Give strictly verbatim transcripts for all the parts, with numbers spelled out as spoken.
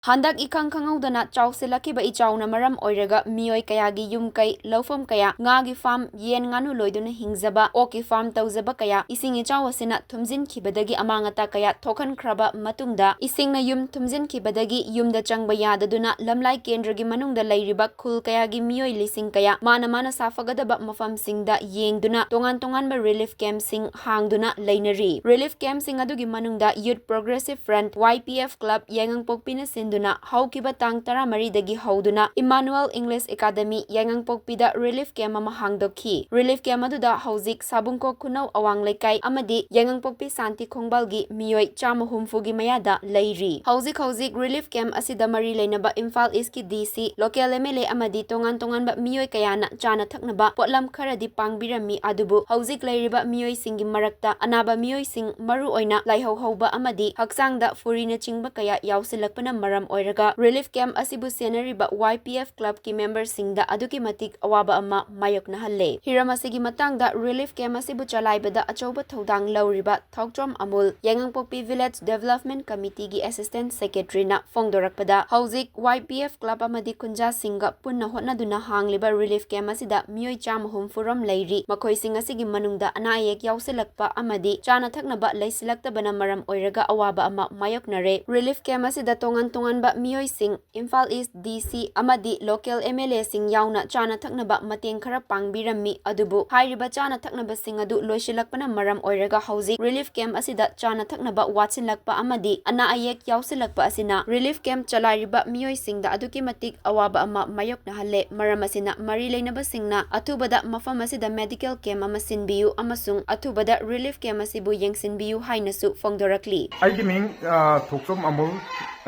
ꯍꯟꯗꯛ ꯏꯈꯪ ꯈꯪꯍꯧꯗꯅ ꯆꯥꯎꯁꯤꯜꯂꯛꯈꯤꯕ ꯏꯆꯥꯎꯅ ꯃꯔꯝ ꯑꯣꯏꯔꯒ ꯃꯤꯑꯣꯏ ꯀꯌꯥꯒꯤ ꯌꯨꯝ ꯀꯩ, ꯂꯧꯐꯝ ꯀꯌꯥ, ꯉꯥꯒꯤ ꯐꯥꯔꯝ, ꯌꯦꯟ ꯉꯥꯅꯨ ꯂꯣꯏꯗꯨꯅ ꯍꯤꯡꯖꯕ, ꯑꯣꯛꯀꯤ ꯐꯥꯔꯝ ꯇꯧꯖꯕ ꯀꯌꯥ ꯏꯁꯤꯡ ꯏꯆꯥꯎ ꯑꯁꯤꯅ ꯊꯨꯝꯖꯤꯟꯈꯤꯕꯗꯒꯤ ꯑꯃꯥꯡ ꯑꯇꯥ ꯀꯌꯥ ꯊꯣꯛꯍꯟꯈ꯭ꯔꯕ ꯃꯇꯨꯡꯗ, ꯏꯁꯤꯡꯅ ꯌꯨꯝ ꯊꯨꯝꯖꯤꯟꯈꯤꯕꯗꯒꯤ ꯌꯨꯝꯗ ꯆꯪꯕ ꯌꯥꯗꯗꯨꯅ ꯂꯝꯂꯥꯏ ꯀꯦꯟꯗ꯭ꯔꯒꯤ ꯃꯅꯨꯡꯗ ꯂꯩꯔꯤꯕ ꯈꯨꯜ ꯀꯌꯥꯒꯤ ꯃꯤꯑꯣꯏ ꯂꯤꯁꯤꯡ ꯀꯌꯥ ꯃꯥꯅ ꯃꯥꯅ ꯁꯥꯐꯒꯗꯕ ꯃꯐꯝꯁꯤꯡꯗ ꯌꯦꯡꯗꯨꯅ ꯇꯣꯉꯥꯟ ꯇꯣꯉꯥꯟꯕ ꯔꯤꯂꯤꯐ ꯀꯦꯝꯞꯁꯤꯡ ꯍꯥꯡꯗꯨꯅ ꯂꯩꯅꯔꯤ꯫ ꯔꯤꯂꯤꯐ ꯀꯦꯝꯞꯁꯤꯡ ꯑꯗꯨꯒꯤ ꯃꯅꯨꯡꯗ Youth Progressive Front, Y P F Club, ꯌꯥꯏꯉꯪꯄꯣꯛꯄꯤꯅ ꯁꯤꯟꯗꯨꯅ ꯍꯧꯈꯤꯕ ꯇꯥꯡ ꯇꯔꯥꯃꯔꯤꯗꯒꯤ ꯍꯧꯗꯨꯅ Emmanuel English Academy, ꯌꯥꯏꯉꯪꯄꯣꯛꯄꯤꯗ ꯔꯤꯂꯤꯐ ꯀꯦꯝꯞ ꯑꯃ ꯍꯥꯡꯗꯣꯛꯈꯤ꯫ ꯔꯤꯂꯤꯐ ꯀꯦꯝꯞ ꯑꯗꯨꯗ ꯍꯧꯖꯤꯛ ꯁꯥꯕꯨꯡꯈꯣꯛ ꯈꯨꯅꯧ ꯑꯋꯥꯡ ꯂꯩꯀꯥꯏ ꯑꯃꯗꯤ ꯌꯥꯏꯉꯪꯄꯣꯛꯄꯤ ꯁꯥꯟꯇꯤ ꯈꯣꯡꯕꯥꯜꯒꯤ ꯃꯤꯑꯣꯏ ꯆꯥꯝꯃ ꯍꯨꯝꯐꯨꯒꯤ ꯃꯌꯥꯗ ꯂꯩꯔꯤ꯫ ꯍꯧꯖꯤꯛ ꯍꯧꯖꯤꯛ ꯔꯤꯂꯤꯐ ꯀꯦꯝꯞ ꯑꯁꯤꯗ ꯃꯔꯤ ꯂꯩꯅꯕ ꯏꯝꯐꯥꯜ ꯏꯁꯀꯤ D C, local M L A ꯑꯃꯗꯤ ꯇꯣꯉꯥꯟ ꯇꯣꯉꯥꯟꯕ ꯃꯤꯑꯣꯏ ꯀꯌꯥꯅ ꯆꯥꯅ ꯊꯛꯅꯕ ꯄꯣꯠꯂꯝ ꯈꯔꯗꯤ ꯄꯥꯡꯕꯤꯔꯝꯃꯤ, ꯑꯗꯨꯕꯨ ꯍꯧꯖꯤꯛ ꯂꯩꯔꯤꯕ ꯃꯤꯑꯣꯏꯁꯤꯡꯒꯤ ꯃꯔꯛꯇ ꯑꯅꯥꯕ ꯃꯤꯑꯣꯏꯁꯤꯡ, ꯃꯔꯨꯑꯣꯏꯅ ꯂꯥꯏꯍꯧ ꯍꯧꯕ ꯑꯃꯗꯤ ꯍꯛꯆꯥꯡꯗ ꯐꯨꯔꯤꯅꯆꯤꯡꯕ ꯀꯌꯥ ꯌꯥꯎꯁꯤꯜꯂꯛꯄꯅ ꯃꯔꯝ ꯑꯣꯏꯔꯒ ꯔꯤꯂꯤꯐ ꯀꯦꯝꯞ ꯑꯁꯤꯕꯨ ꯁꯦꯟꯅꯔꯤꯕ Y P F ꯀ꯭ꯂꯕꯀꯤ ꯃꯦꯝꯕꯔꯁꯤꯡꯗ ꯑꯗꯨꯛꯀꯤ ꯃꯇꯤꯛ ꯑꯋꯥꯕ ꯑꯃ ꯃꯥꯌꯣꯛꯅꯍꯜꯂꯦ꯫ ꯍꯤꯔꯝ ꯑꯁꯤꯒꯤ ꯃꯇꯥꯡꯗ ꯔꯤꯂꯤꯐ ꯀꯦꯝꯞ ꯑꯁꯤꯕꯨ ꯆꯂꯥꯏꯕꯗ ꯑꯆꯧꯕ ꯊꯧꯗꯥꯡ ꯂꯧꯔꯤꯕ ꯊꯧꯆꯣꯝ ꯑꯃꯨꯜ, ꯌꯥꯏꯉꯪꯄꯣꯛꯄꯤ ꯚꯤꯂꯦꯖ ꯗꯦꯕꯂꯞꯃꯦꯟ ꯀꯃꯤꯇꯤꯒꯤ ꯑꯦꯁꯤꯁꯇꯦꯟꯠ ꯁꯦꯀ꯭ꯔꯦꯇꯔꯤꯅ ꯐꯣꯡꯗꯣꯔꯛꯄꯗ, ꯍꯧꯖꯤꯛ Y P F ꯀ꯭ꯂꯕ ꯑꯃꯗꯤ ꯈꯨꯟꯖꯥꯁꯤꯡꯒ ꯄꯨꯟꯅ ꯍꯣꯠꯅꯗꯨꯅ ꯍꯥꯡꯂꯤꯕ ꯔꯤꯂꯤꯐ ꯀꯦꯝꯞ ꯑꯁꯤꯗ ꯃꯤꯑꯣꯏ ꯆꯥꯝꯃ ꯍꯨꯝꯐꯨ ꯔꯣꯝ ꯂꯩꯔꯤ꯫ ꯃꯈꯣꯏꯁꯤꯡ ꯑꯁꯤꯒꯤ ꯃꯅꯨꯡꯗ ꯑꯅꯥ ꯑꯌꯦꯛ ꯌꯥꯎꯁꯤꯜꯂꯛꯄ ꯑꯃꯗꯤ ꯆꯥꯅ ꯊꯛꯅꯕ ꯂꯩꯁꯤꯜꯂꯛꯇꯕꯅ ꯃꯔꯝ ꯑꯣꯏꯔꯒ ꯑꯋꯥꯕ ꯑꯃ ꯃꯥꯌꯣꯛꯅꯔꯦ꯫ ꯔꯤꯂꯤꯐ ꯀꯦꯝꯞ ꯑꯁꯤꯗ ꯇꯣꯉꯥꯟ ꯇꯣꯉꯥꯟꯕ ꯃꯤꯑꯣꯏꯁꯤꯡ, ꯏꯝꯐꯥꯜ ꯏꯁ D C ꯑꯃꯗꯤ ꯂꯣꯀꯦꯜ M L A ꯁꯤꯡ ꯌꯥꯎꯅ ꯆꯥꯅ ꯊꯛꯅꯕ ꯃꯇꯦꯡ ꯈꯔ ꯄꯥꯡꯕꯤꯔꯝꯃꯤ, ꯑꯗꯨꯕꯨ ꯍꯥꯏꯔꯤꯕ ꯆꯥꯅ ꯊꯛꯅꯕꯁꯤꯡ ꯑꯗꯨ ꯂꯣꯏꯁꯤꯜꯂꯛꯄꯅ ꯃꯔꯝ ꯑꯣꯏꯔꯒ ꯍꯧꯖꯤꯛ ꯔꯤꯂꯤꯐ ꯀꯦꯝꯞ ꯑꯁꯤꯗ ꯆꯥꯅ ꯊꯛꯅꯕ ꯋꯥꯠꯁꯤꯜꯂꯛꯄ ꯑꯃꯗꯤ ꯑꯅꯥ ꯑꯌꯦꯛ ꯌꯥꯎꯁꯤꯜꯂꯛꯄ ꯑꯁꯤꯅ ꯔꯤꯂꯤꯐ ꯀꯦꯝꯞ ꯆꯂꯥꯏꯔꯤꯕ ꯃꯤꯑꯣꯏꯁꯤꯡꯗ ꯑꯗꯨꯛꯀꯤ ꯃꯇꯤꯛ ꯑꯋꯥꯕ ꯑꯃ ꯃꯥꯌꯣꯛꯅꯍꯜꯂꯦ꯫ ꯃꯔꯝ ꯑꯁꯤꯅ ꯃꯔꯤ ꯂꯩꯅꯕꯁꯤꯡꯅ ꯑꯊꯨꯕꯗ ꯃꯐꯝ ꯑꯁꯤꯗ ꯃꯦꯗꯤꯀꯦꯜ ꯀꯦꯝꯞ ꯑꯃ ꯁꯤꯟꯕꯤꯌꯨ ꯑꯃꯁꯨꯡ ꯑꯊꯨꯕꯗ ꯔꯤꯂꯤꯐ ꯀꯦꯝꯞ ꯑꯁꯤꯕꯨ ꯌꯦꯡꯁꯤꯟꯕꯤꯌꯨ ꯍꯥꯏꯅꯁꯨ ꯐꯣꯡꯗꯣꯔꯛꯂꯤ꯫ ꯑꯩꯒꯤ ꯃꯤꯡ, ꯑ, ꯊꯣꯛꯆꯣꯝ ꯑꯃꯨꯜ,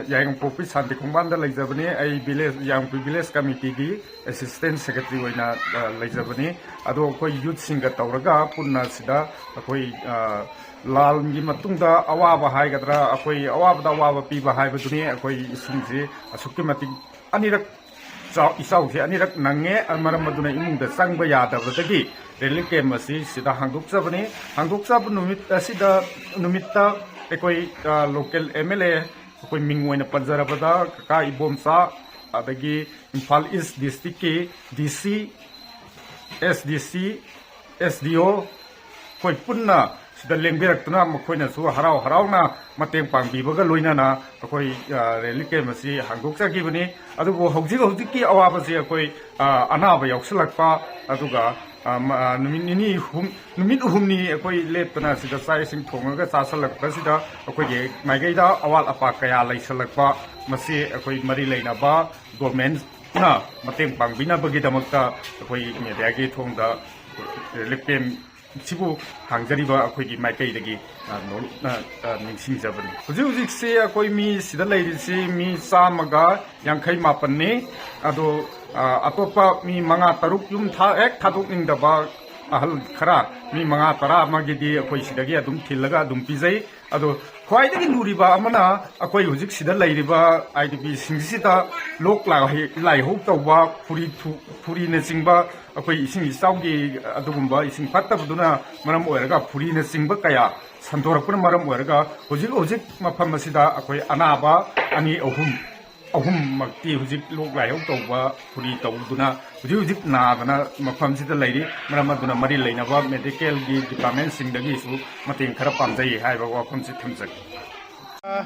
ꯌꯥꯏꯉꯪꯄꯣꯛꯄꯤ ꯁꯥꯟꯇꯤ ꯈꯣꯡꯕꯥꯟꯗ ꯂꯩꯖꯕꯅꯤ꯫ ꯑꯩ ꯚꯤꯂꯦꯖ, ꯌꯥꯏꯉꯪꯄꯣꯛꯄꯤ ꯚꯤꯂꯦꯖ ꯀꯃꯤꯇꯤꯒꯤ ꯑꯦꯁꯤꯁꯇꯦꯟꯠ ꯁꯦꯀ꯭ꯔꯦꯇꯔꯤ ꯑꯣꯏꯅ, ꯑ, ꯂꯩꯖꯕꯅꯤ꯫ ꯑꯗꯣ ꯑꯩꯈꯣꯏ ꯌꯨꯠꯁꯤꯡꯒ ꯇꯧꯔꯒ ꯄꯨꯟꯅ ꯁꯤꯗ ꯑꯩꯈꯣꯏ, ꯑ, ꯂꯥꯟꯒꯤ ꯃꯇꯨꯡꯗ ꯑꯋꯥꯕ ꯍꯥꯏꯒꯗ꯭ꯔꯥ, ꯑꯩꯈꯣꯏ ꯑꯋꯥꯕꯗ ꯑꯋꯥꯕ ꯄꯤꯕ ꯍꯥꯏꯕꯗꯨꯅꯤ꯫ ꯑꯩꯈꯣꯏ ꯏꯁꯤꯡꯁꯤ ꯑꯁꯨꯛꯀꯤ ꯃꯇꯤꯛ ꯑꯅꯤꯔꯛ ꯆꯥꯎ-, ꯏꯆꯥꯎꯁꯦ ꯑꯅꯤꯔꯛ ꯅꯪꯉꯦ꯫ ꯃꯔꯝ ꯑꯗꯨꯅ ꯏꯃꯨꯡꯗ ꯆꯪꯕ ꯌꯥꯗꯕꯗꯒꯤ ꯔꯤꯂꯤꯐ ꯀꯦꯝꯞ ꯑꯁꯤ ꯁꯤꯗ ꯍꯥꯡꯗꯣꯛꯆꯕꯅꯤ꯫ ꯍꯥꯡꯗꯣꯛꯆꯕ ꯅꯨꯃꯤꯠ ꯑꯁꯤꯗ, ꯅꯨꯃꯤꯠꯇ ꯑꯩꯈꯣꯏ, ꯑ, ꯂꯣꯀꯦꯜ M L A ꯑꯩꯈꯣꯏ ꯃꯤꯡ ꯑꯣꯏꯅ ꯄꯟꯖꯔꯕꯗ ꯀꯀꯥ ꯏꯕꯣꯝꯆꯥ, ꯑꯗꯒꯤ ꯏꯝꯐꯥꯜ ꯏꯁ ꯗꯤꯁꯇ꯭ꯔꯤꯛꯀꯤ ꯗꯤ ꯁꯤ, ꯑꯦꯁ ꯗꯤ ꯁꯤ, ꯑꯦꯁ ꯗꯤ ꯑꯣ, ꯑꯩꯈꯣꯏ ꯄꯨꯟꯅ ꯁꯤꯗ ꯂꯦꯡꯕꯤꯔꯛꯇꯨꯅ ꯃꯈꯣꯏꯅꯁꯨ ꯍꯔꯥꯎ ꯍꯔꯥꯎꯅ ꯃꯇꯦꯡ ꯄꯥꯡꯕꯤꯕꯒ ꯂꯣꯏꯅꯅ ꯑꯩꯈꯣꯏ, ꯑ, ꯔꯤꯂꯤꯐ ꯀꯦꯝꯞ ꯑꯁꯤ ꯍꯥꯡꯗꯣꯛꯆꯈꯤꯕꯅꯤ꯫ ꯑꯗꯨꯕꯨ ꯍꯧꯖꯤꯛ ꯍꯧꯖꯤꯛꯀꯤ ꯑꯋꯥꯕꯁꯤ ꯑꯩꯈꯣꯏ, ꯑ, ꯑꯅꯥꯕ ꯌꯥꯎꯁꯤꯜꯂꯛꯄ, ꯑꯗꯨꯒ, ꯑ, ꯃ-, ꯑ, ꯅꯨꯃꯤꯠ ꯅꯤꯅꯤ ꯍꯨꯝ-, ꯅꯨꯃꯤꯠ ꯍꯨꯝꯅꯤ ꯑꯩꯈꯣꯏ ꯂꯦꯞꯇꯅ ꯁꯤꯗ ꯆꯥꯛ ꯏꯁꯤꯡ ꯊꯣꯡꯉꯒ ꯆꯥꯁꯤꯜꯂꯛꯄꯁꯤꯗ ꯑꯩꯈꯣꯏꯒꯤ ꯃꯥꯏꯀꯩꯗ ꯑꯋꯥꯠ ꯑꯄꯥ ꯀꯌꯥ ꯂꯩꯁꯤꯜꯂꯛꯄ, ꯃꯁꯤ ꯑꯩꯈꯣꯏ ꯃꯔꯤ ꯂꯩꯅꯕ ꯒꯣꯔꯃꯦꯟꯅ ꯃꯇꯦꯡ ꯄꯥꯡꯕꯤꯅꯕꯒꯤꯗꯃꯛꯇ ꯑꯩꯈꯣꯏ ꯃꯦꯗꯤꯌꯥꯒꯤ ꯊꯣꯡꯗ ꯔꯤꯂꯤꯐ ꯀꯦꯝꯞ ꯁꯤꯕꯨ ꯍꯥꯡꯖꯔꯤꯕ ꯑꯩꯈꯣꯏꯒꯤ ꯃꯥꯏꯀꯩꯗꯒꯤ, ꯑ, ꯅꯣ-, ꯑ, ꯑ, ꯅꯤꯡꯁꯤꯡꯖꯕꯅꯤ꯫ ꯍꯧꯖꯤꯛ ꯍꯧꯖꯤꯛꯁꯤ ꯑꯩꯈꯣꯏ ꯃꯤ ꯁꯤꯗ ꯂꯩꯔꯤꯁꯤ ꯃꯤ ꯆꯥꯝꯃꯒ ꯌꯥꯡꯈꯩ ꯃꯥꯄꯟꯅꯤ꯫ ꯑꯗꯣ, ꯑ, ꯑꯇꯣꯞꯄ ꯃꯤ ꯃꯉꯥ ꯇꯔꯨꯛ ꯌꯨꯝ ꯊꯥ-, ꯍꯦꯛ ꯊꯥꯗꯣꯛꯅꯤꯡꯗꯕ ꯑꯍꯜ ꯈꯔ ꯃꯤ ꯃꯉꯥ ꯇꯔꯥ ꯑꯃꯒꯤꯗꯤ ꯑꯩꯈꯣꯏ ꯁꯤꯗꯒꯤ ꯑꯗꯨꯝ ꯊꯤꯜꯂꯒ ꯑꯗꯨꯝ ꯄꯤꯖꯩ꯫ ꯑꯗꯣ ꯈ꯭ꯋꯥꯏꯗꯒꯤ ꯂꯨꯔꯤꯕ ꯑꯃꯅ ꯑꯩꯈꯣꯏ ꯍꯧꯖꯤꯛ ꯁꯤꯗ ꯂꯩꯔꯤꯕ ꯑꯥꯏ ꯗꯤ ꯄꯤꯁꯤꯡꯁꯤꯗ ꯂꯣꯛ ꯂꯥꯏꯍꯩ-, ꯂꯥꯏꯍꯧ ꯇꯧꯕ, ꯐꯨꯔꯤ ꯊꯨ-, ꯐꯨꯔꯤꯅꯆꯤꯡꯕ, ꯑꯩꯈꯣꯏ ꯏꯁꯤꯡ ꯏꯆꯥꯎꯒꯤ ꯑꯗꯨꯒꯨꯝꯕ ꯏꯁꯤꯡ ꯐꯠꯇꯕꯗꯨꯅ ꯃꯔꯝ ꯑꯣꯏꯔꯒ ꯐꯨꯔꯤꯅꯆꯤꯡꯕ ꯀꯌꯥ ꯁꯟꯗꯣꯔꯛꯄꯅ ꯃꯔꯝ ꯑꯣꯏꯔꯒ ꯍꯧꯖꯤꯛ ꯍꯧꯖꯤꯛ ꯃꯐꯝ ꯑꯁꯤꯗ ꯑꯩꯈꯣꯏ ꯑꯅꯥꯕ ꯑꯅꯤ ꯑꯍꯨꯝ, ꯑꯍꯨꯝꯃꯛꯇꯤ ꯍꯧꯖꯤꯛ ꯂꯣꯛ ꯂꯥꯏꯍꯧ ꯇꯧꯕ, ꯐꯨꯔꯤ ꯇꯧꯗꯨꯅ ꯍꯧꯖꯤꯛ ꯍꯧꯖꯤꯛ ꯅꯥꯗꯅ ꯃꯐꯝꯁꯤꯗ ꯂꯩꯔꯤ꯫ ꯃꯔꯝ ꯑꯗꯨꯅ ꯃꯔꯤ ꯂꯩꯅꯕ ꯃꯦꯗꯤꯀꯦꯜꯒꯤ ꯗꯤꯄꯥꯔꯠꯃꯦꯟꯁꯤꯡꯗꯒꯤꯁꯨ ꯃꯇꯦꯡ ꯈꯔ ꯄꯥꯝꯖꯩ ꯍꯥꯏꯕ ꯋꯥꯐꯝꯁꯤ ꯊꯝꯖꯒꯦ꯫ ꯑ,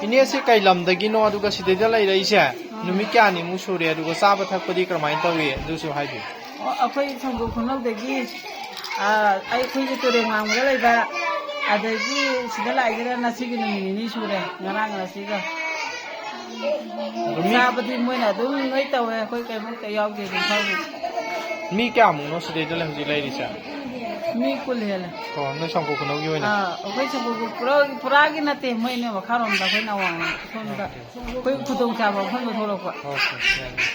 ꯏꯅꯦꯁꯦ ꯀꯩ ꯂꯝꯗꯒꯤꯅꯣ, ꯑꯗꯨꯒ ꯁꯤꯗꯩꯗ ꯂꯩꯔꯛꯏꯁꯦ ꯅꯨꯃꯤꯠ ꯀꯌꯥꯅꯤꯃꯨꯛ ꯁꯨꯔꯦ, ꯑꯗꯨꯒ ꯆꯥꯕ ꯊꯛꯄꯗꯤ ꯀꯃꯥꯏꯅ ꯇꯧꯏ, ꯑꯗꯨꯁꯨ ꯍꯥꯏꯕꯤꯌꯨ꯫ ꯑꯣ, ꯑꯩꯈꯣꯏ ꯁꯪꯒꯨ ꯈꯨꯅꯧꯗꯒꯤ, ꯑ, ꯑꯩꯈꯣꯏꯒꯤ ꯇꯨꯔꯦꯜ ꯋꯥꯡꯃꯗ ꯂꯩꯕ, ꯑꯗꯒꯤ ꯁꯤꯗ ꯂꯥꯛꯏꯁꯤꯅ ꯉꯁꯤꯒꯤ ꯅꯨꯃꯤꯠ ꯅꯤꯅꯤ ꯁꯨꯔꯦ, ꯉꯔꯥꯡ ꯉꯁꯤꯒ꯫ ꯑꯗꯣ ꯃꯤ ꯆꯥꯕꯗꯤ ꯃꯣꯏꯅ ꯑꯗꯨꯝ ꯂꯣꯏ ꯇꯧꯋꯦ, ꯑꯩꯈꯣꯏ ꯀꯩꯝꯇ ꯌꯥꯎꯗꯦ ꯑꯗꯨꯝ ꯈꯪꯗꯦ꯫ ꯃꯤ ꯀꯌꯥꯃꯨꯛꯅꯣ ꯁꯤꯗꯩꯗ ꯂꯩ-, ꯍꯧꯖꯤꯛ ꯂꯩꯔꯤꯁꯦ? ꯃꯤ ꯀꯨꯟ ꯍꯦꯜꯂꯦ꯫ ꯑꯣ, ꯅꯣꯏ ꯁꯪꯒꯨ ꯈꯨꯅꯧꯒꯤ ꯑꯣꯏꯅ? ꯑꯥ, ꯑꯩꯈꯣꯏ ꯁꯪꯒꯨ ꯄꯨꯔꯥ-, ꯄꯨꯔꯥꯒꯤ ꯅꯠꯇꯦ, ꯃꯣꯏꯅ ꯃꯈꯥꯔꯣꯝꯗ, ꯑꯩꯈꯣꯏꯅ ꯑꯋꯥꯡ ꯁꯣꯝꯗ꯫ ꯑꯣꯀꯦ꯫ ꯑꯩꯈꯣꯏ ꯈꯨꯗꯣꯡꯆꯥꯕ ꯃꯐꯝꯗ ꯊꯣꯛꯂꯛꯄ꯫ ꯑꯣꯀꯦ, ꯌꯥꯏ, ꯌꯥꯏ꯫